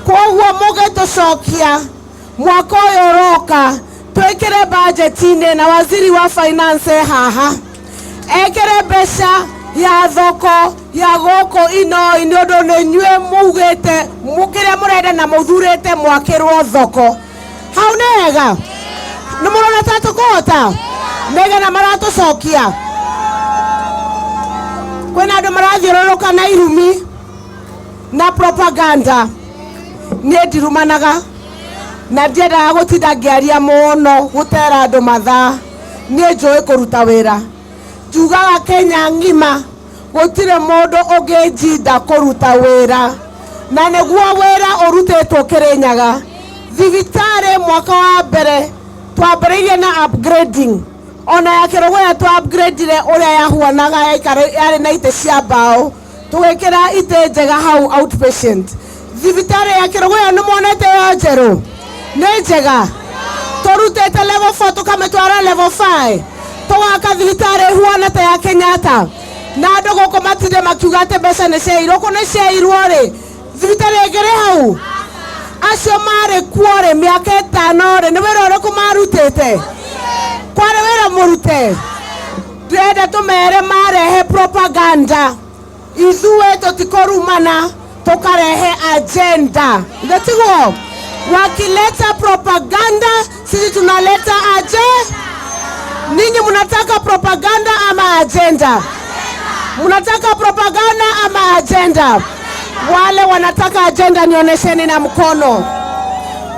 Koguo mũgĩtũcokia mwaka ũyũ ũroka, twĩkĩre bajeti-inĩ na waziri wa finance e haha, ekĩre mbeca ya thoko ya gũkũ Inoi, nĩ ũndũ nĩ inyuĩ mugĩte kĩrĩa mũrenda na mũthurĩte mwakĩrwo thoko hau. Nĩ wega, nĩ mũrona ta tũkũhota nĩgetha maratũcokia. Kwĩna andũ marathiũrũrũka na irumi na propaganda. Niĩ ndirumanaga na ndiendaga gũtinda ngĩaria mũno gũtera andũ mathaa. Niĩ njũĩ kũruta wĩra. Njugaga Kenya ng'ima gũtirĩ mũndũ ũngĩnjinda kũruta wĩra, na nĩguo wĩra ũrutĩtwo Kĩrĩnyaga. Thibitarĩ mwaka wa mbere twambĩrĩirie na upgrading, ona ya Kĩrũgũya twa upgradire ũrĩa yahuanaga, yarĩ na itĩ cia mbaũ, tũgĩkĩra itĩ njega hau outpatient. Thibitarĩ ya Kĩrũgũya nĩ monete yo njerũ, nĩ njega. Tũrutĩte level 4 tũkamĩtwara level 5, tũgaka thibitarĩ ĩhuana ta ya Kenyatta, na andũ gũkũ matinde makiuga atĩ mbeca nĩ ciairwo. Kũ nĩ ciairwo rĩ? Thibitarĩ ĩngĩrĩ hau, acio marĩ kuo rĩ, mĩaka 5 rĩ, nĩ wĩra ũrĩkũ marutĩte? Kwarĩ wĩra mũrute? Ndĩrenda tũmere marehe propaganda, ithuĩ tũtikũrumana, tukarehe agenda. Ndio, wakileta propaganda, sisi tunaleta aje. Ninyi mnataka propaganda ama agenda? Mnataka propaganda ama agenda? Wale wanataka agenda nionesheni na mkono.